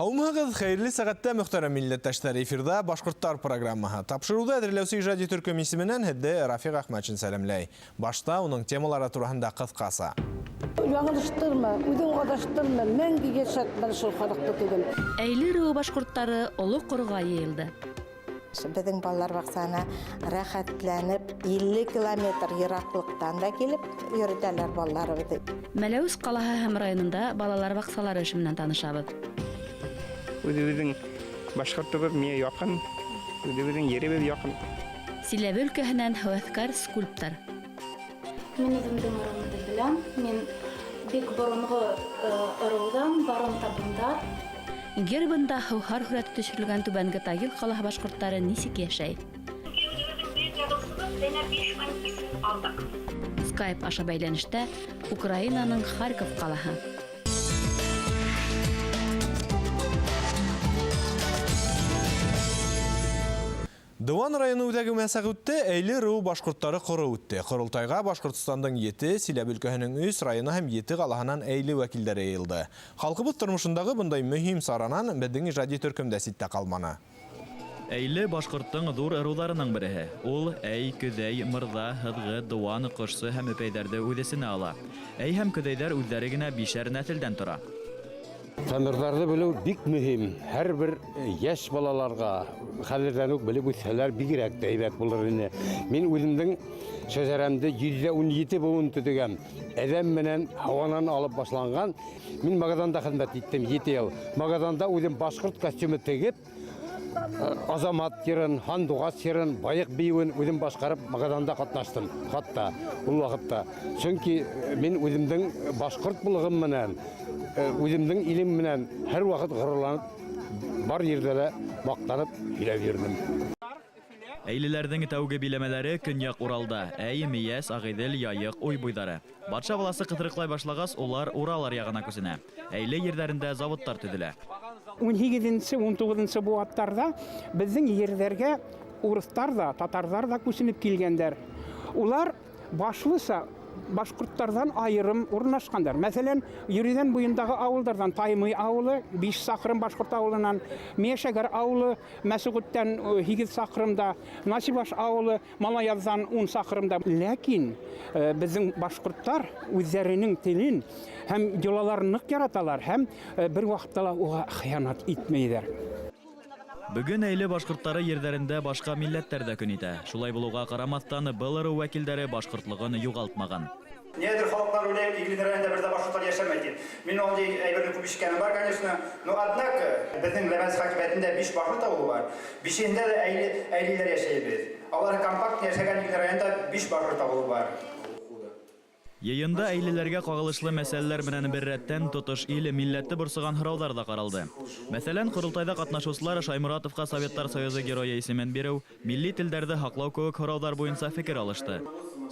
Һаумыһығыҙ, хәйерле сәғәттә, мөхтәрәм милләттәштәр! Эфирҙа «Башҡорттар» программаһы. Тапшырыуҙы әҙерләүсе ижади төркөм исеменән һеҙҙе Рафиҡ Әхмәтшин сәләмләй. Башта уның темалары тураһында ҡыҫҡаса. Яңылыштырма, үҙең аҙаштырма, мәңге йәшәт бер шул халыҡты тигән. Әйле ырыуы башҡорттары Оло Ҡороға йыйылды. Беҙҙең балалар баҡсаһына рәхәтләнеп 50 километр йыраҡлыҡтан да килеп йөрөтәләр балаларыбыҙҙы. Мәләүез ҡалаһы һәм районында балалар баҡсалары эше менән танышабыҙ. Үҙебеҙҙең башҡортобоҙ миңә яҡын, үҙебеҙҙең еребеҙ яҡын. Силәбе өлкәһенән һәүәҫкәр скульптор. Мин үҙемдең ырыуымды беләм. Мин бик боронғо ырыуҙан, барон табындар. Гербында һыуһар һүрәте төшөрөлгән Түбәнге Тагил ҡалаһы башҡорттары нисек йәшәй? Сөнки үҙебеҙҙең бөйөк яҙыусыбыҙ Зәйнәб Бишман исемен алдыҡ. Скайп аша бәйләнештә Украинаның Харьков ҡалаһы. Дыуан районы үҙәге Мәсәғүттә Әйле ырыуы башҡорттары ҡоро үтте. Ҡоролтайға Башҡортостандың 7, Силәбе өлкәһенең 3 районы һәм 7 ҡалаһынан Әйле вәкилдәре йыйылды. Халҡыбыҙ тормошондағы бындай мөһим саранан беҙҙең ижади төркөм дә ситтә ҡалманы. Әйле башҡорттоң ҙур ырыуҙарының береһе. Ул әй, көҙәй, мырҙа, һыҙғы, дыуан, ҡошсо һәм өпәйҙәрҙе үҙ эсенә ала. Әй һәм көҙәйҙәр үҙҙәре генә бишәр нәҫелдән тора. Тамырҙарҙы белеү бик мөһим. Һәр бер йәш балаларға хәҙерҙән үк белеп үҫһәләр бигерәк тә һәйбәт булыр ине. Мин үҙемдең шәжәрәмде 117 быуын төҙөгәм. Әҙәм менән Һауанан алып башланған. Мин Магаданда хеҙмәт иттем 7 йыл. Магаданда үҙем башҡорт костюмы тегеп, Азамат йырын, Һандуғас йырын, Байыҡ бейеүен үҙем башҡарып Магаданда ҡатнаштым. Хатта ул ваҡытта. Сөнки мин үҙемдең башҡорт булығым менән, үҙемдең илем менән һәр ваҡыт ғорурланып, бар ерҙә лә маҡтанып һөйләп йөрөнөм. Әйлеләрҙең тәүге биләмәләре Көньяҡ Уралда, Әй, Мейәс, Ағиҙел, Яйыҡ, Уй буйҙары. Батша власы ҡыҫырыҡлай башлағас, улар Урал аръяғына күсенә. Әйле ерҙәрендә заводтар төҙөлә. Ун һигеҙенсе, ун туғыҙынсы быуаттарҙа беҙҙең ерҙәргә урыҫтар ҙа, татарҙар ҙа күсенеп килгәндәр. Улар башлыса башҡорттарҙан айырым урынлашҡандар. Мәҫәлән, Йөрөҙән буйындағы ауылдарҙан Таймый ауылы 5 саҡрым башҡорт ауылынан, Миәшәгәр ауылы Мәсүғүттән 8 саҡрымда, Насибаш ауылы Малаяҙҙан 10 саҡрымда. Ләкин беҙҙең башҡорттар үҙҙәренең телен һәм йолаларын ныҡ яраталар һәм бер ваҡытта ла уға хыянат итмәйҙәр. Бөгөн Әйле башҡорттары ерҙәрендә башҡа милләттәр ҙә көн итә. Шулай булыуға ҡарамаҫтан, был ырыу вәкилдәре башҡортлоғон юғалтмаған. Ниәҙер халыҡтар уйлай, Иглин районында бер ҙә башҡорттар йәшәмәй тип. Мин ундай әйберҙе күп ишеткәнем бар, конечно. Но однако, беҙҙең Ләмәнс хакимиәтендә 5 башҡорт ауылы бар. Бишеһендә лә әйлеләр йәшәйбеҙ. Алар компакт йәшәгән Иглин районында 5 башҡорт ауылы бар. Йыйында әйлеләргә ҡағылышлы мәсьәләләр менән бер рәттән тотош ил милләтте борсоған һорауҙар ҙа ҡаралды. Мәҫәлән, ҡоролтайҙа ҡатнашыусылар Шайморатовҡа Советтар Союзы геройы исемен биреү, милли телдәрҙе һаҡлау кеүек һорауҙар буйынса фекер алышты.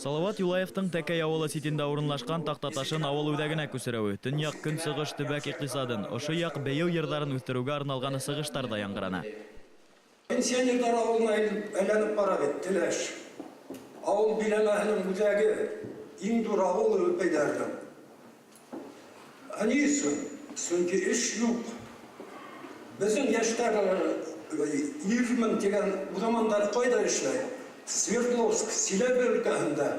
Салауат Юлаевтың Тәкәй ауылы ситендә урынлашҡан таҡтаташын ауыл үҙәгенә күсереүе, төньяҡ-көнсығыш төбәк иҡтисадын, ошо яҡ бейеү йырҙарын үҫтереүгә арналған сығыштар ҙа яңғыраны. Пенсионерҙар ауылына әйләнеп бара бит, Теләш. Ауыл биләмәһенең үҙәге, иң ҙур ауыл Өпәйҙәрҙең. Ә ни өсөн? Сөнки эш юҡ. Беҙҙең йәштәр ирмен тигән уҙамандар ҡайҙа эшләй? Свердловск, Силәбе өлкәһендә,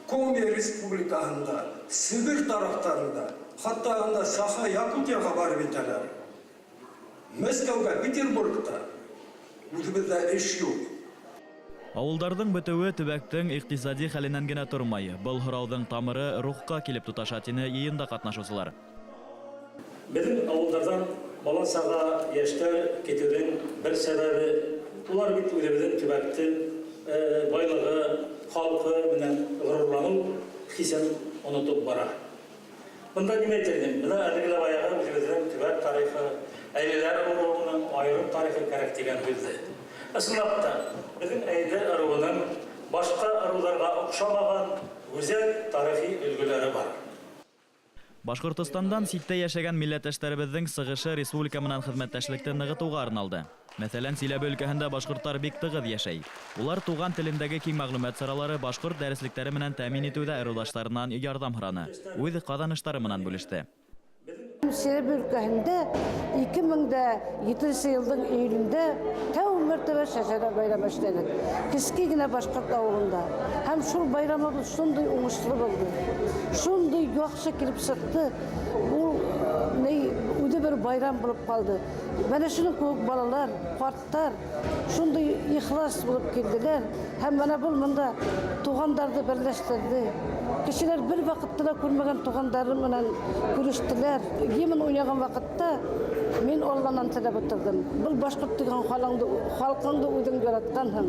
Коми республикаһында, Себер тарафтарында, хатта анда Саха, Якутияға барып етәләр. Мәскәүгә, Петербургта үҙебеҙҙә эш юҡ. Ауылдарҙың бөтөүе төбәктең иҡтисади хәленән генә тормай. Был һорауҙың тамыры рухҡа килеп тоташа, тине йыйында ҡатнашыусылар. Беҙҙең ауылдарҙан бала-саға, йәштәр китеүҙең бер сәбәбе, улар бит үҙебеҙҙең төбәктең байлығы, халҡы менән ғорурланыу хисен онотоп бара. Бында нимә әйтер инем? Бына әлеге лә баяғы үҙебеҙҙең төбәк тарихы, әйлеләр ырыуының айырым тарихы кәрәк тигән һүҙҙе. Ысынлап та, беҙҙең Әйле ырыуының башҡа ырыуҙарға оҡшамаған гүзәл тарихи өлгөләре бар. Башҡортостандан ситтә йәшәгән милләттәштәребеҙҙең сығышы республика менән хеҙмәттәшлекте нығытыуға арналды. Мәҫәлән, Силәбе өлкәһендә башҡорттар бик тығыҙ йәшәй. Улар туған телендәге киң мәғлүмәт саралары башҡорт дәреслектәре менән тәьмин итеүҙә ырыуҙаштарынан ярҙам һораны, үҙ ҡаҙаныштары менән бүлеште. Силәбе өлкәһендә 2007 йылдың июлендә тәү мәртәбә шәжәрә байрамы эшләнек. Кескәй генә башҡорт ауылында. Һәм шул байрамыбыҙ шундай уңышлы булды. Шундай яҡшы килеп сыҡты. Ул үҙе бер байрам булып ҡалды. Менә шуның кеүек балалар, ҡарттар шундай ихлас булып килделәр. Һәм менә был мында туғандарҙы берләштерҙе. Кешеләр бер ваҡытта ла күрмәгән туғандары менән күрештеләр. Гимн уйнаған ваҡытта мин Алланан теләп ултырҙым. Был башҡорт тигән халҡыңды үҙең яратҡанһың.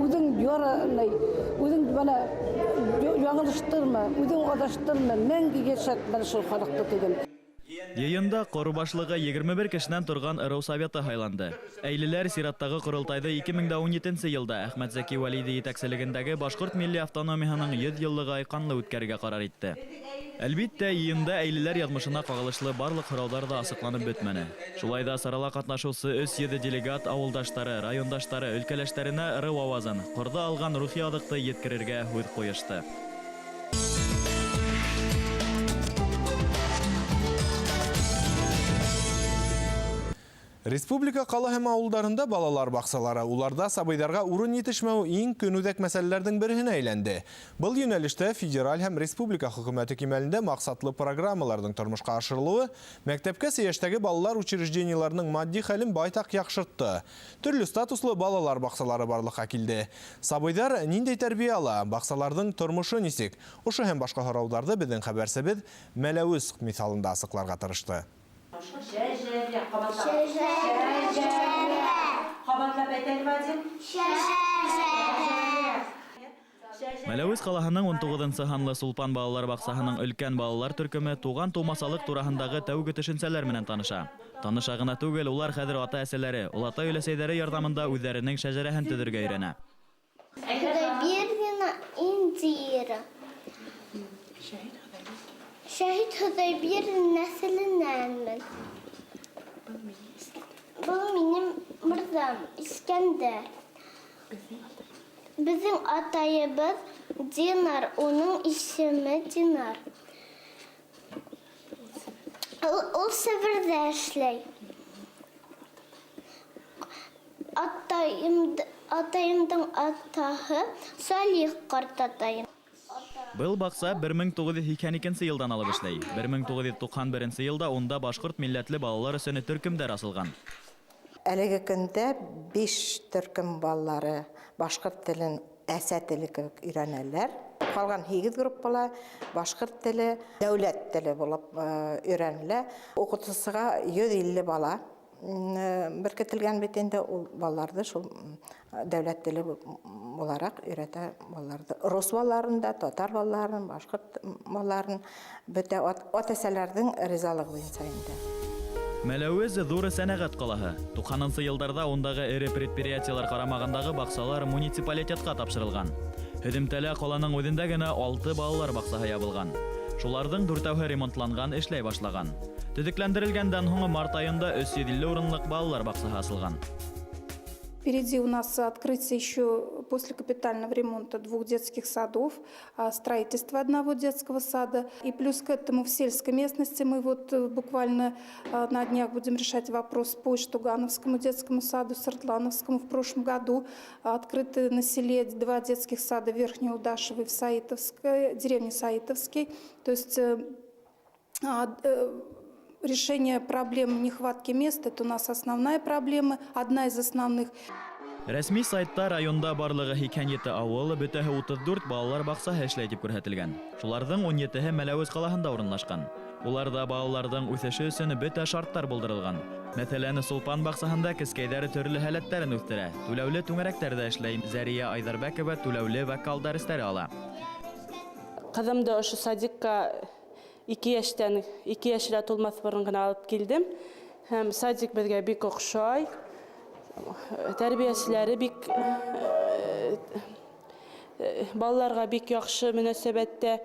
Үҙең үҙең бына яңылыштырма, үҙең аҙаштырма, мәңге йәшәт менә шул халыҡты тигән. Йыйында ҡороу башлығы 21 кешенән торған ырыу советы һайланды. Әйлеләр сираттағы ҡоролтайҙы 2017 йылда Әхмәтзәки Вәлиди етәкселегендәге Башҡорт милли автономияһының 100 йыллығы айҡанлы үткәрергә ҡарар итте. Әлбиттә, йыйында әйлеләр яҙмышына ҡағылышлы барлыҡ һорауҙар ҙа асыҡланып бөтмәне. Шулай ҙа сарала ҡатнашыусы 300 делегат ауылдаштары, райондаштары, өлкәләштәренә ырыу ауазын, ҡорҙа алған рухи аҙыҡты еткерергә һүҙ ҡуйышты. Республика ҡала һәм ауылдарында балалар баҡсалары, уларҙа сабыйҙарға урын етешмәү иң көнүҙәк мәсьәләләрҙең береһенә әйләнде. Был йүнәлештә федераль һәм республика хөкүмәте кимәлендә маҡсатлы программаларҙың тормошҡа ашырылыуы мәктәпкәсә йәштәге балалар учреждениеларының матди хәлен байтаҡ яҡшыртты. Төрлө статуслы балалар баҡсалары барлыҡҡа килде. Сабыйҙар ниндәй тәрбиә ала, баҡсаларҙың тормошо нисек? Ошо һәм башҡа һорауҙарҙы беҙҙең хәбәрсебеҙ Мәләүез миҫалында асыҡларға тырышты. Мәләүез ҡалаһының 19-нсы һанлы Сулпан балалар баҡсаһының өлкән балалар төркөмө туған тыумасалыҡ тураһындағы тәүге төшөнсәләр менән таныша. Таныша ғына түгел, улар хәҙер ата-әсәләре, олатай-өләсәйҙәре ярҙамында үҙҙәренең шәжәрәһен төҙөргә өйрәнә. Хоҙайбирҙина Индира. Шәһит Хоҙайбирҙин нәҫеленәнмен. Был минең мырҙам Искәндәр. Беҙҙең атайыбыҙ Динар, уның исеме Динар. Ул Себерҙә эшләй. Атайымдың атаһы Салих ҡартатайым. Был баҡса 1982 йылдан алып эшләй. 1991 йылда унда башҡорт милләтле балалар өсөн төркөмдәр асылған. Әлеге көндә 5 төркөм балалары башҡорт телен әсә теле кеүек өйрәнәләр. Ҡалған 8 группала башҡорт теле дәүләт теле булып өйрәнелә. Уҡытыусыға 150 бала беркетелгән бит инде, ул балаларҙы шул дәүләт теле булараҡ өйрәтә балаларҙы. Рус балаларын да, татар балаларын, башҡорт балаларын бөтә ата-әсәләрҙең ризалығы буйынса инде. Мәләүез ҙур сәнәғәт ҡалаһы. 90-нсы йылдарҙа ундағы эре предприятиелар ҡарамағындағы баҡсалар муниципалитетҡа тапшырылған. Һөҙөмтәлә ҡаланың үҙендә генә 6 балалар баҡсаһы ябылған. Шуларҙың 4-әүһе ремонтланған, эшләй башлаған. Төҙөкләндерелгәндән һуң март айында 350 урынлыҡ балалар баҡсаһы асылған. Впереди у нас открытие еще после капитального ремонта 2 детских садов, строительство 1 детского сада. И плюс к этому в сельской местности мы вот буквально на днях будем решать вопрос по Иштугановскому детскому саду, Сыртлановскому. В прошлом году открыты на селе 2 детских сада в Верхней Удашевой, в Саитовской, деревне Саитовской. То есть решение проблем нехватки мест – это у нас основная проблема, одна из основных. Рәсми сайтта районда барлығы 87 ауыл, бөтәһе 34 балалар баҡсаһы эшләй тип күрһәтелгән. Шуларҙың 17-һе Мәләүез ҡалаһында урынлашҡан. Уларҙа балаларҙың үҫеше өсөн бөтә шарттар булдырылған. Мәҫәлән, Сулпан баҡсаһында кескәйҙәр төрлө һәләттәрен үҫтерә. Түләүле түңәрәктәрҙә эшләй. Зәрия Айҙарбәкова түләүле вокал дәрестәре ала. Ҡыҙымды ошо садикка 2 йәштән, 2 йәшенә тулмаҫ борон ғына алып килдем. Һәм садик беҙгә бик оҡшай. Тәрбиәселәре бик балаларға бик яҡшы мөнәсәбәттә.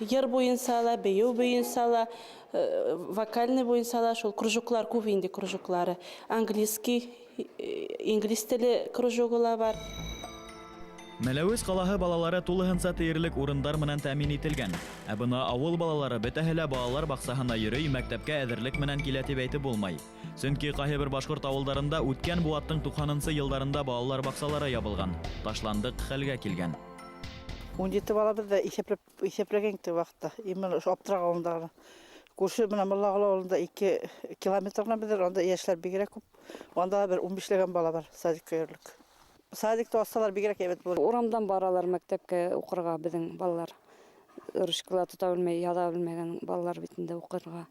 Йыр буйынса ла, бейеү буйынса ла, вокальный буйынса ла, шул кружоклар күп инде, кружоклары. Английский, инглиз теле кружогы ла бар. Мәләүез ҡалаһы балалары тулыһынса тиерлек урындар менән тәьмин ителгән. Ә бына ауыл балалары бөтәһе лә балалар баҡсаһына йөрөй, мәктәпкә әҙерлек менән килә тип әйтеп булмай. Сөнки ҡайһы бер башҡорт ауылдарында үткән быуаттың 90-нсы йылдарында балалар баҡсалары ябылған, ташландыҡ хәлгә килгән. 17 балабыҙ ҙа иҫәпләгән теге ваҡытта. Именно ошо Аптыраҡ ауылында ғына. Күрше менән Муллағол ауылында 2 километр ғына беҙҙер, унда йәштәр бигерәк күп. Унда ла бер 15ләгән бала бар садикка йөрөрлөк. Садикты асһалар бигерәк әйбәт булыр. Урамдан баралар мәктәпкә уҡырға беҙҙең балалар. Ручкала тота белмәй, яҙа белмәгән балалар бит инде уҡырға.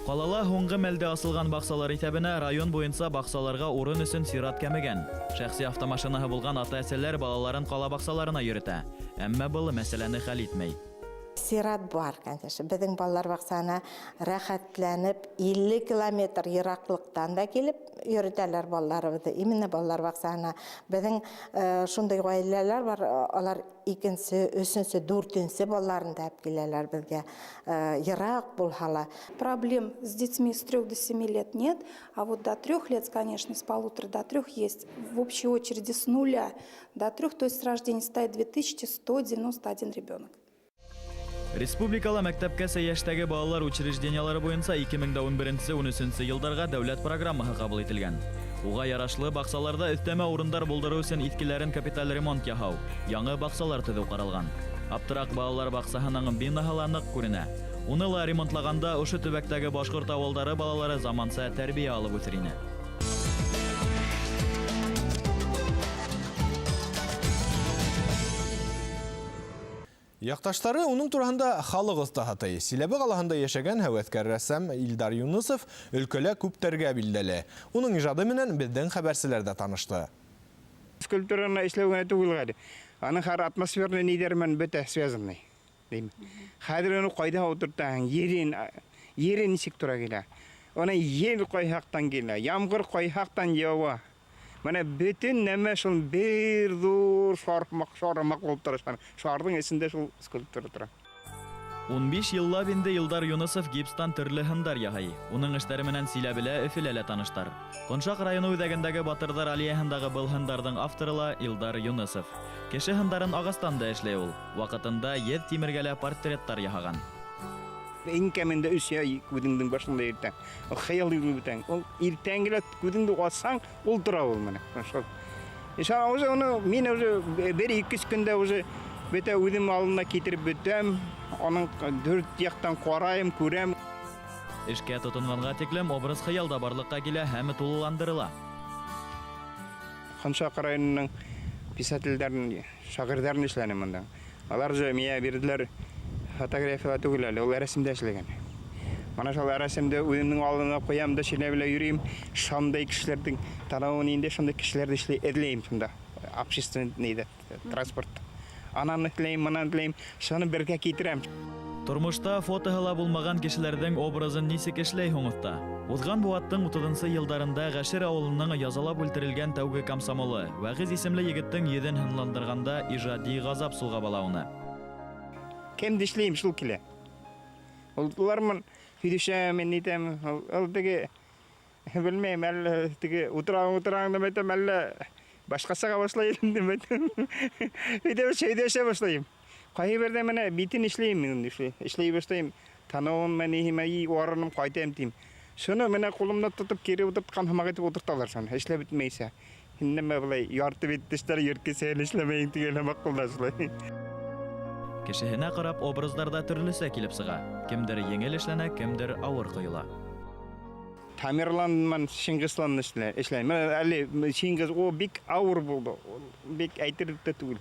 Ҡалала һуңғы мәлдә асылған баҡсалар иҫәбенә район буйынса баҡсаларға урын өсөн сират кәмегән. Шәхси автомашинаһы булған ата-әсәләр балаларын ҡала баҡсаларына йөрөтә. Әммә был мәсьәләне хәл итмәй. Сират бар, конечно. Беҙҙең балалар баҡсаһына рәхәтләнеп 50 километр йыраҡлыҡтан да килеп йөрөтәләр балаларыбыҙҙы. Именно балалар баҡсаһына. Беҙҙең шундай ғаиләләр бар, алар икенсе, өсөнсө, дүртенсе балаларын да алып киләләр беҙгә. Йыраҡ булһа ла. Проблем с детьми с 3 до 7 лет нет, а вот до 3 лет, конечно, с полутора до 3 есть. В общей очереди с 0 до 3, то есть с рождения стоит 2191 ребенок. Республикала мәктәпкәсә йәштәге балалар учреждениелары буйынса ике мең дә ун беренсе, ун өсөнсө йылдарға дәүләт программаһы ҡабул ителгән. Уға ярашлы баҡсаларҙа өҫтәмә урындар булдырыу өсөн иҫкеләрен капиталь ремонт яһау, яңы баҡсалар төҙөү ҡаралған. Аптыраҡ балалар баҡсаһының бинаһы ла ныҡ күренә. Уны ла ремонтлағанда ошо төбәктәге башҡорт ауылдары балалары заманса тәрбиә алып үҫер ине. Яҡташтары уның тураһында халыҡ оҫтаһы ти. Силәбе ҡалаһында йәшәгән һәүәҫкәр рәссам Илдар Юнысов өлкәлә күптәргә билдәле. Уның ижады менән беҙҙең хәбәрселәр ҙә танышты. Скульптураны эшләү генә түгел ғәли. Аның һәр атмосфераны ниҙәр менән бөтә связанный. Дейм. Хәҙер уны ҡайҙа ултыртаһың, ере нисек тура килә. Уны ел ҡайһаҡтан килә, ямғыр ҡайһаҡтан яуа. Мына бөтөн нәмә шул бер ҙур шармаҡ булып тора. Шарҙың эсендә шул скульптура тора. Ун биш йыллап инде Илдар Юнысов гипстан төрлө һындар яһай. Уның эштәре менән Силәбелә, Өфөлә лә таныштар. Ҡоншаҡ районы үҙәгендәге Батырҙар аллеяһындағы был һындарҙың авторы ла Илдар Юнысов. Кеше һындарын ағастан да эшләй ул. Ваҡытында еҙ тимергә лә портреттар яһаған. Иң кәмендә өс ай күҙеңдең башында иртән. Ул хыял йөрөп бөтәң. Ул иртәнге лә күҙеңде асһаң, ул тора ул менә. Шул. Ишан, уже уны мин уже бер ике өс көндә уже бөтә үҙем алдына китереп бөтәм. Аның дүрт яҡтан ҡарайым, күрәм. Эшкә тотонғанға тиклем образ хыялда барлыҡҡа килә һәм тулыландырыла. Ҡоншаҡ районының писателдәрен, шағирҙәрен эшләнем монда. Алар же миңә бирҙеләр фотографияла түгел әле, ул рәсемдә эшләгән. Мана шул рәсемде үҙемдең алдына ҡуям да Силәбелә йөрөйөм. Шундай кешеләрҙең танауын инде шундай кешеләрҙе эшләй, эҙләйем шунда. Общественный нейҙә, транспорт. Ананы эҙләйем, мынаны эҙләйем, шуны бергә китерәм. Тормошта фотоһы ла булмаған кешеләрҙең образын нисек эшләй һуң оҫта? Уҙған быуаттың утыҙынсы йылдарында Ғәшир ауылының язалап үлтерелгән тәүге комсомолы Вәғиз исемле егеттең йөҙөн һынландырғанда ижади ғазап сулғап ала уны. Кемде эшләйем, шул килә. Улар менән һөйләшәм, мин әйтәм, ул теге, белмәйем, әллә теге утыраң, утыраң дип әйтәм, әллә башҡасаға башлайым дип әйтәм. Өйҙә һөйләшә башлайым. Ҡайһы берҙә менә битен эшләйем мин инде, эшләй башлайым. Танауым менән ниһемә, и, урыным ҡайтам тим. Шуны менә ҡулымда тотоп кире ултыртҡан һымаҡ итеп ултырталар шуны, эшләп бөтмәйсә. Һин нәмә былай ярты бит тештәр йөрткесә, эшләмәйең тигән һымаҡ ҡулда шулай. Кешеһенә ҡарап образдар да төрлөсә килеп сыға. Кемдер еңел эшләнә, кемдер ауыр ҡойола. Тамерлан менән Чингизхан эшләйем. Менә әле Чингиз о бик ауыр булды. Ул бик әйтерлек тә түгел.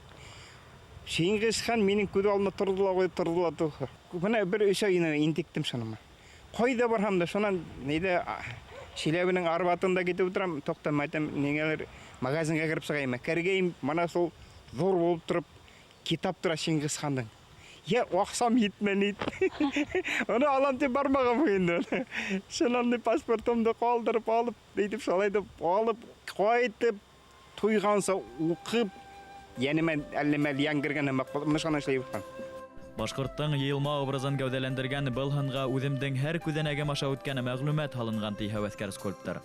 Чингизхан минең күҙ алдына торҙо ла ҡуйҙы, торҙо ла торҙо. Менә бер өс ай инде интектем шуны. Ҡайҙа барһам да шунан нейҙә, Силәбенең Арбатында китеп ултырам, туҡтам, әйтәм, ниңәлер магазинға кереп сығайым. Кергәйем, мына шул ҙур булып тороп китап тора Чингизхандың. Я аҡсам етмәне. Уны алам тип бармағанмын инде. Шунан паспортымды ҡалдырып алып, әйтеп шулай итеп алып, ҡайтып, туйғанса уҡып, йәнемә әллә мәл йән кергән һымаҡ булып, мына шуны эшләй башланым. Башҡорттоң йыйылма образын кәүҙәләндергән был һынға үҙемдең һәр күҙәнәгем аша үткән мәғлүмәт һалынған, ти һәүәҫкәр скульптор.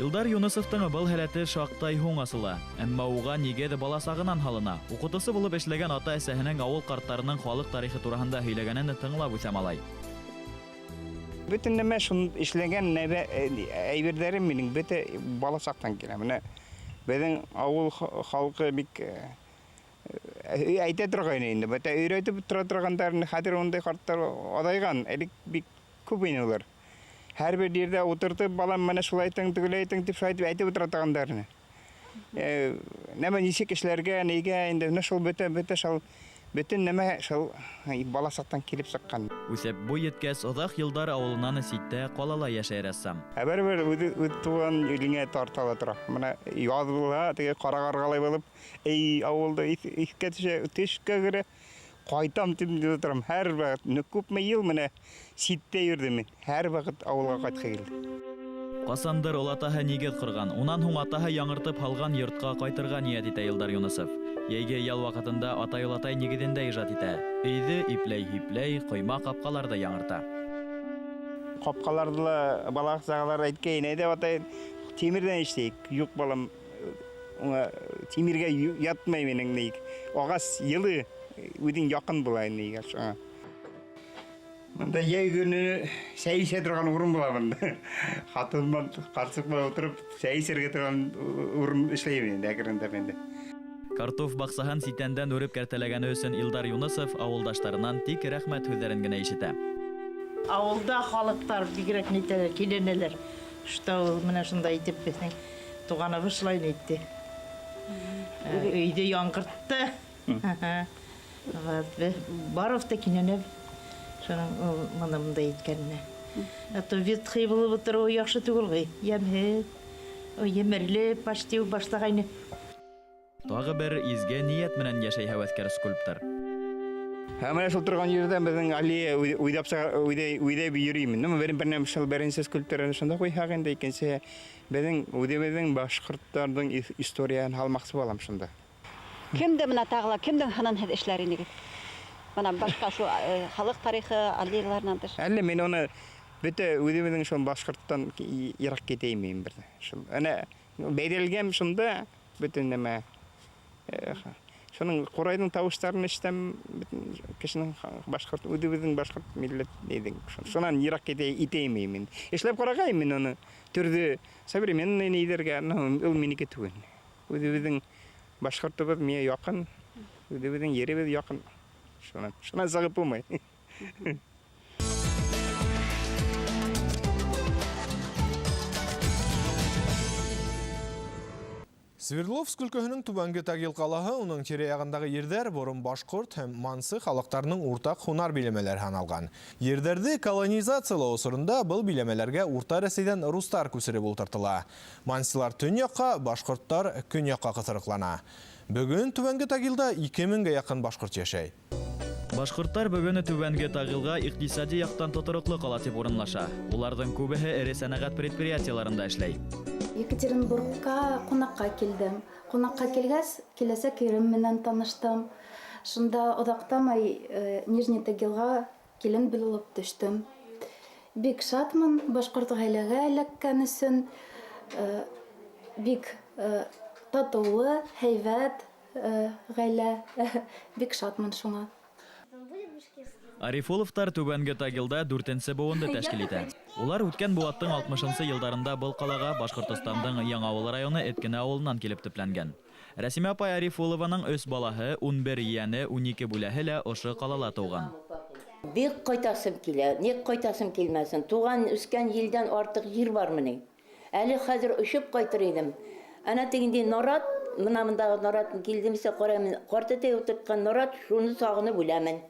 Илдар Юнысовтың был һәләте шаҡтай һуң асыла. Әммә уға нигеҙ бала сағынан һалына. Уҡытыусы булып эшләгән ата-әсәһенең ауыл ҡарттарының халыҡ тарихы тураһында һөйләгәнен тыңлап үҫә малай. Бөтөн нәмә шун эшләгән әйберҙәрем минең бөтә бала саҡтан килә. Менә беҙҙең ауыл халҡы бик әйтә торғайны инде. Бөтә өйрәтеп тора торғандарын хәҙер ундай ҡарттар аҙайған. Элек бик күп ине улар. Һәр бер ерҙә ултыртып, балам, менә шулай итең, тегеләй итең тип шулай итеп әйтеп ултыра торғандарны. Нәмә нисек эшләргә, нигә инде менә шул бөтә шул бөтөн нәмә шул бала саҡтан килеп сыҡҡан. Үҫеп буй еткәс, оҙаҡ йылдар ауылынан ситтә ҡалала йәшәй рәссам. Ә бәрбер үҙ тыуған илеңә тарта ла тора. Менә яҙ булһа, теге ҡара ҡарғалай булып, эй, ауылда иҫкә төшә, төшкә керә, ҡайтам тип торам. Һәр ваҡыт, күпме йыл менә ситтә йөрөм мин. Һәр ваҡыт ауылға ҡайтҡы килде. Ҡасандыр олатаһы нигеҙ ҡорған, унан һуң атаһы яңыртып һалған йортҡа ҡайтырға ниәт итә Илдар Юнысов. Йәйге ял ваҡытында атай-олатай нигеҙендә ижад итә. Өйҙө ипләй-һипләй, ҡойма ҡапҡаларҙы яңырта. Ҡапҡаларҙы ла бала сағалар әйткәйен, әйҙә атай, тимерҙән эшләйек. Юҡ, балам, уңа тимергә ятмай минең нейек. Ағас йылы, үҙең яҡын була инде шуңа. Мында йәй көнө сәй эсә торған урын була бында. Ҡатын менән ҡарсыҡ менән ултырып сәй эсергә торған урын эшләйем инде әкренләп инде. Картоф баҡсаһын ситәндән үреп кәртәләгәне өсөн Илдар Юнысов ауылдаштарынан тик рәхмәт һүҙҙәрен генә ишетә. Ауылда халыҡтар бигерәк нитәләр, киленәләр. Что ул менә шундай итеп беҙҙең туғаныбыҙ шулай итте. Өйҙө яңғыртты. Баров та кинәнеп шуның мына мындай иткәненә. А то ветхий булып утырыуы яҡшы түгел ғой. Йәмһеҙ, емерлеп почти башлағайны. Тағы бер изге ниәт менән йәшәй һәүәҫкәр скульптор. Һәм менә шул торған ерҙән беҙҙең аллея уйҙап уйҙап йөрөйм. Нәмә бер шул беренсе скульптураны шунда ҡуйһаҡ инде, икенсе беҙҙең үҙебеҙҙең башҡорттарҙың историяһын һалмаҡсы булам шунда. Кемде мына тағы ла, кемдең һынын һеҙ эшләр инегеҙ? Мына башҡа шул халыҡ тарихы аллеяларынан тыш. Әллә мин уны бөтә үҙебеҙҙең шул башҡорттан йыраҡ китәйем бер. Шул әнә бәйрәлгән шунда бөтөн нәмә. Шуның ҡурайҙың тауыштарын ишетәм, бөтөн кешенең башҡорт, үҙебеҙҙең башҡорт милләт нейҙең. Шунан йыраҡ итәйем мин. Эшләп ҡарағайым мин уны төрлө современный нейҙәргә, ул минеке түгел. Үҙебеҙҙең башҡортобоҙ миңә яҡын, үҙебеҙҙең еребеҙ яҡын. Шунан сығып булмай. Свердловск өлкәһенең Түбәнге Тагил ҡалаһы, уның тирә-яғындағы ерҙәр борон башҡорт һәм мансы халыҡтарының уртаҡ һунар биләмәләре һаналған. Ерҙәрҙе колонизациялау осоронда был биләмәләргә Урта Рәсәйҙән рустар күсереп ултыртыла. Мансилар төньяҡҡа, башҡорттар көньяҡҡа ҡыҫырыҡлана. Бөгөн Түбәнге Тагилда 2000-гә яҡын башҡорт йәшәй. Башҡорттар бөгөн Түбәнге Тагилға иҡтисади яҡтан тотороҡло ҡала тип урынлаша. Уларҙың күбеһе эре сәнәғәт предприятиеларында эшләй. Екатеринбургка ҡунаҡҡа килдем. Ҡунаҡҡа килгәс, киләсәк ирем менән таныштым. Шунда оҙаҡтамай Нижний Тагилға килен булып төштөм. Бик шатмын башҡорт ғаиләгә эләккән өсөн. Бик татыулы, һәйбәт ғаилә. Бик шатмын шуңа. Арифуловтар Түбәнге Тагилда 4-нсе быуынды тәшкил итә. Улар үткән быуаттың 60-нсы йылдарында был ҡалаға Башҡортостандың Яңауыл районы Эткенә ауылынан килеп төпләнгән. Рәсимә апай Арифулованың 3 балаһы, 11 ейәне, 12 бүләһе лә ошо ҡалала тыуған. Бик ҡайтасым килә, ник ҡайтасым килмәсен? Туған үскән елдән артыҡ ер бармы ни? Әле хәҙер өшөп ҡайтыр инем. Ана тегендәй нарат, мына мындағы нарат килдемсә ҡараймын, ҡартәтәй ултыртҡан нарат, шуны сағынып үләмен.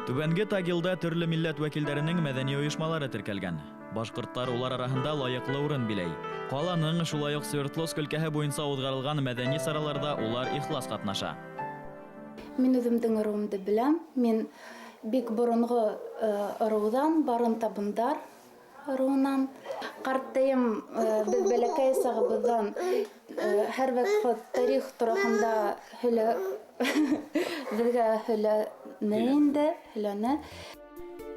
Түбәнге Тагилда төрлө милләт вәкилдәренең мәҙәни ойошмалары теркәлгән. Башҡорттар улар араһында лайыҡлы урын биләй. Ҡаланың шулай уҡ Свердловск өлкәһе буйынса уҙғарылған мәҙәни сараларҙа улар ихлас ҡатнаша. Мин үҙемдең ырыуымды беләм. Мин бик боронғо ырыуҙан, Барын табындар ырыуынан. Ҡартайым беҙ бәләкәй сағыбыҙҙан һәр ваҡыт тарих тураһында һөйлә, беҙгә һөйләне инде, һөйләне.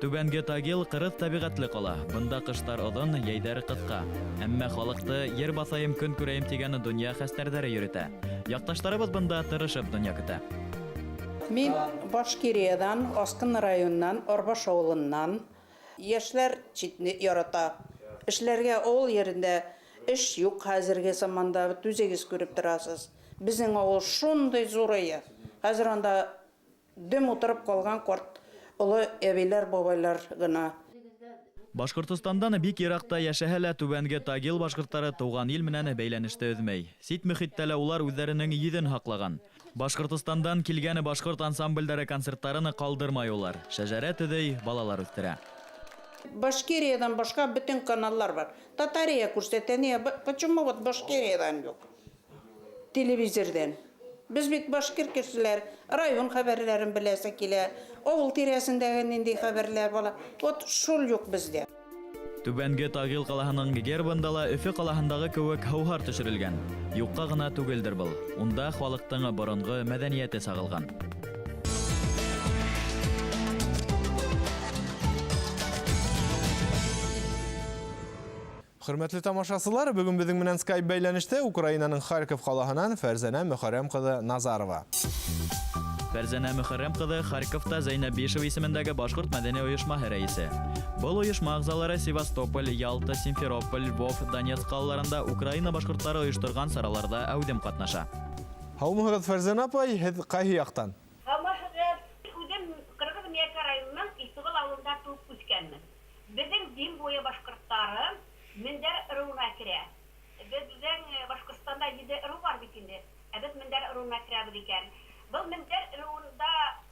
Түбәнге Тагил ҡырыҫ тәбиғәтле ҡала. Бында ҡыштар оҙон, йәйҙәр ҡыҫҡа. Әммә халыҡты ер баҫайым, көн күрәйем тигән донъя хәстәрҙәре йөрөтә. Яҡташтарыбыҙ бында тырышып донъя көтә. Мин Башкириядан, Аскын районынан, Арбаш авылыннан. Яшьләр читне ярата. Эшләргә авыл ерендә эш юк хәзерге заманда, үзегез күреп торасыз. Безнең авыл шундый зур ие. Хәзер анда дөм утырып калган карт олы әбиләр, бабайлар гына. Башҡортостандан бик йыраҡта йәшәһә лә Түбәнге Тагил башҡорттары тыуған ил менән бәйләнеште өҙмәй. Сит мөхиттә лә улар үҙҙәренең йөҙөн һаҡлаған. Башҡортостандан килгән башҡорт ансамблдәре концерттарын ҡалдырмай улар. Шәжәрә төҙөй, балалар үҫтерә. Башкириядан башҡа бөтөн каналлар бар. Татария күрсәтә, не, почему вот Башкириядан юҡ? Телевизорҙан. Беҙ бит башкир кешеләр, район хәбәрләрен беләсе килә, авыл тирәсендәге ниндәй хәбәрләр була. Вот шул юҡ беҙҙә. Түбәнге Тагил ҡалаһының гербында ла Өфө ҡалаһындағы кеүек һыуһар төшөрөлгән. Юҡҡа ғына түгелдер был. Унда халыҡтың боронғо мәҙәниәте сағылған. Хөрмәтле тамашасылар, бөгөн беҙҙең менән Skype бәйләнештә Украинаның Харьков ҡалаһынан Фәрзәнә Мөхәррәм ҡыҙы Назарова. Фәрзәнә Мөхәррәм ҡыҙы Харьковта Зәйнәб Бишева исемендәге башҡорт мәҙәни ойошмаһы рәйесе. Был ойошма ағзалары Севастополь, Ялта, Симферополь, Львов, Донецк ҡалаларында Украина башҡорттары ойошторған сараларҙа әүҙем ҡатнаша. Һаумыһығыҙ, Фәрзәнә апай, һеҙ ҡайһы яҡтан? Һаумыһығыҙ. Үҙем Ҡырғыҙ Миәкә районының Иҫтуғол ауылында тыуып үҫкәнмен. Беҙҙең Дим буйы башҡорттары Мендәр ырыуына керә. Беҙҙең Башҡортостанда 7 ырыу бар бит инде. Ә беҙ Мендәр ырыуына керәбеҙ икән. Был Мендәр ырыуында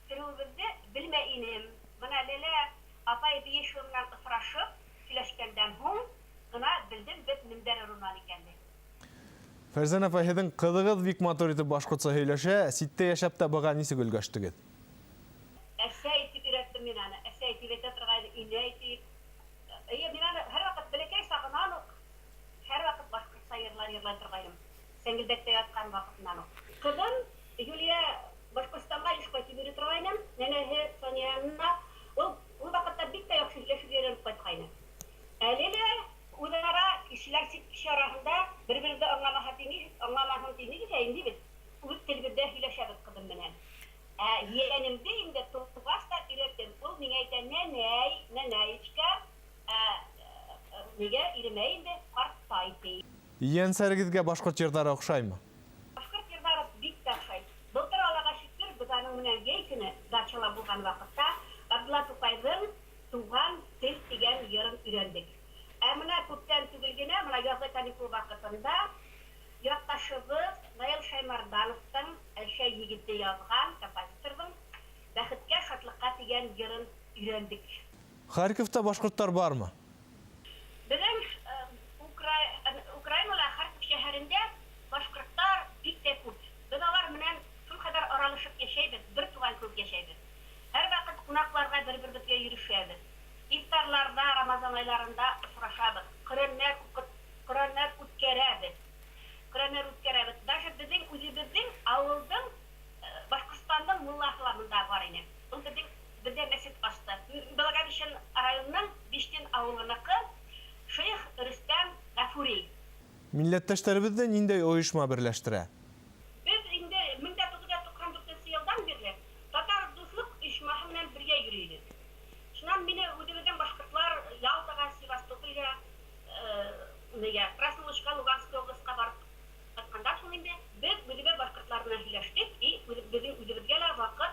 кереүебеҙҙе белмәй инем. Бына Ләлә апай Биешева менән осрашып, һөйләшкәндән һуң ғына белдем беҙ Мендәр ырыуынан икәнде. Фәрзәнә апай, һеҙҙең ҡыҙығыҙ бик матур итеп башҡортса һөйләшә. Ситтә йәшәп тә быға нисек өлгәштегеҙ? Әсәй тип өйрәттем мин аны. Әсәй тип әйтә торғайны, инәй тип. Эйе, мин аны һәр ваҡыт бәләкәй сағынан уҡ һәр ваҡыт башҡортса йырлар йырлай торғайным. Сәңгелдәктә ятҡан ваҡытынан уҡ. Ҡыҙым Юлия Башҡортостанға йыш ҡайтып йөрөй торғайны. Нәнәһе Соня янына. Ул ул ваҡытта бик тә яҡшы һөйләшеп өйрәнеп ҡайтҡайны. Әле лә үҙ-ара кешеләр сит кеше араһында бер-беребеҙҙе аңламаһа тимәйбеҙ, аңламаһын тимәйбеҙ ҙә инде беҙ үҙ телебеҙҙә һөйләшәбеҙ ҡыҙым менән. Ә ейәнемде инде тыуғас та өйрәттем. Ул миңә әйтә: "Нәнәй, нәнәйечка, нигә иремә инде ҡарттай" ти. Ейәнсәрегеҙгә башҡорт йырҙары оҡшаймы? Башҡорт йырҙары бик тә оҡшай. Былтыр Аллаға шөкөр, беҙ аның менән йәй көнө дачала булған ваҡытта Ғабдулла Туҡайҙың «Туған тел» тигән йырын өйрәндек. Ә бына күптән түгел генә, бына яҙғы каникул ваҡытында яҡташыбыҙ Наил Шаймарҙановтың Әлшәй егете яҙған композиторҙың «Бәхеткә, шатлыҡҡа» тигән йырын өйрәндек. Харьковта башҡорттар бармы? Беҙҙең Украинала Харьков шәһәрендә башҡорттар бик тә күп. Беҙ алар менән шул ҡәҙәр аралашып йәшәйбеҙ, бер туған кеүек йәшәйбеҙ. Һәр ваҡыт ҡунаҡларға бер-беребеҙгә йөрөшәбеҙ. Ифтарларҙа, Рамазан айларында осрашабыҙ. Ҡөрьәннәр уҡып, ҡөрьәннәр үткәрәбеҙ. Ҡөрьәннәр үткәрәбеҙ. Даже беҙҙең үҙебеҙҙең ауылдың Башҡортостандың муллаһы ла бында бар ине. Ул беҙҙең беҙҙә мәсет асты. Благовещен районының Биштин ауылыныҡы Шейх Рөстәм Ғәфүри. Милләттәштәребеҙҙе ниндәй ойошма берләштерә? Беҙ инде 1994 йылдан бирле Татар дуҫлыҡ ойошмаһы менән бергә йөрөйбөҙ. Шунан мине үҙебеҙҙең башҡортлар Ялтаға, Севастополгә, нигә, Краснолучка, Луганская областьҡа барып ҡайтҡандан һуң инде беҙ үҙебеҙ башҡортлар менән һөйләштек и беҙҙең үҙебеҙгә лә ваҡыт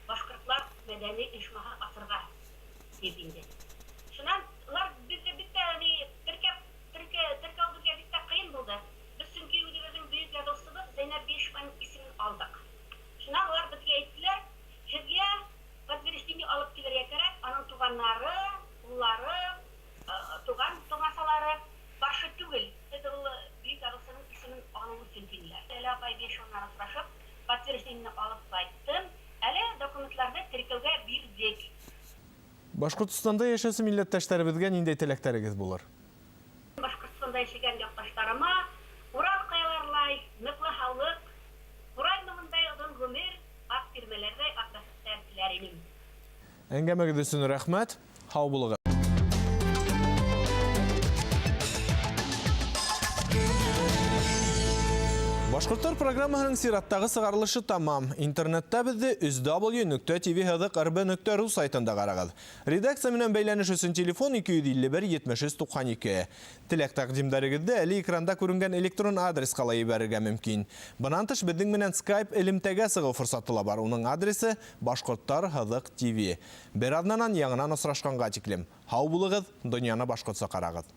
башҡортлар мәҙәни ойошмаһы асырға тип инде. Шунан улар беҙҙе бик тә ни теркәп, теркәү беҙгә бик тә ҡыйын булды. Беҙ сөнки үҙебеҙҙең бөйөк яҙыусыбыҙ Зәйнәб Биешеваның исемен алдыҡ. Шунан улар беҙгә әйттеләр, һеҙгә подтверждение алып килергә кәрәк, аның туғаннары, уллары, туған тумасалары башы түгел. Һеҙ ул бөйөк яҙыусының исемен алыу өсөн тинеләр. Ләлә апай Биешева менән осрашып, подтверждение алып ҡайттым. Әле документларҙы теркәүгә бирҙек. Башҡортостанда йәшәүсе милләттәштәребеҙгә ниндәй теләктәрегеҙ булыр? Башҡортостанда йәшәгән яҡташтарыма Урал ҡаяларылай ныҡлы һаулыҡ, Ҡурай моңондай оҙон ғүмер, аҡ тирмәләрҙәй аҡ бәхеттәр теләр инем. Әңгәмәгеҙ өсөн рәхмәт. Һау булығыҙ. Башҡорттар программаһының сираттағы сығарылышы тамам. Интернетта беҙҙе www.tv.rb.ru сайтында ҡарағыҙ. Редакция менән бәйләнеш өсөн телефон 251 73 92. Теләк тәҡдимдәрегеҙҙе әле экранда күренгән электрон адресҡа ла ебәрергә мөмкин. Бынан тыш беҙҙең менән Skype элемтәгә сығыу форсаты ла бар. Уның адресы Башҡорттар һыҙыҡ ТВ. Бер аҙнанан яңынан осрашҡанға тиклем. Һау булығыҙ, донъяны башҡортса ҡарағыҙ.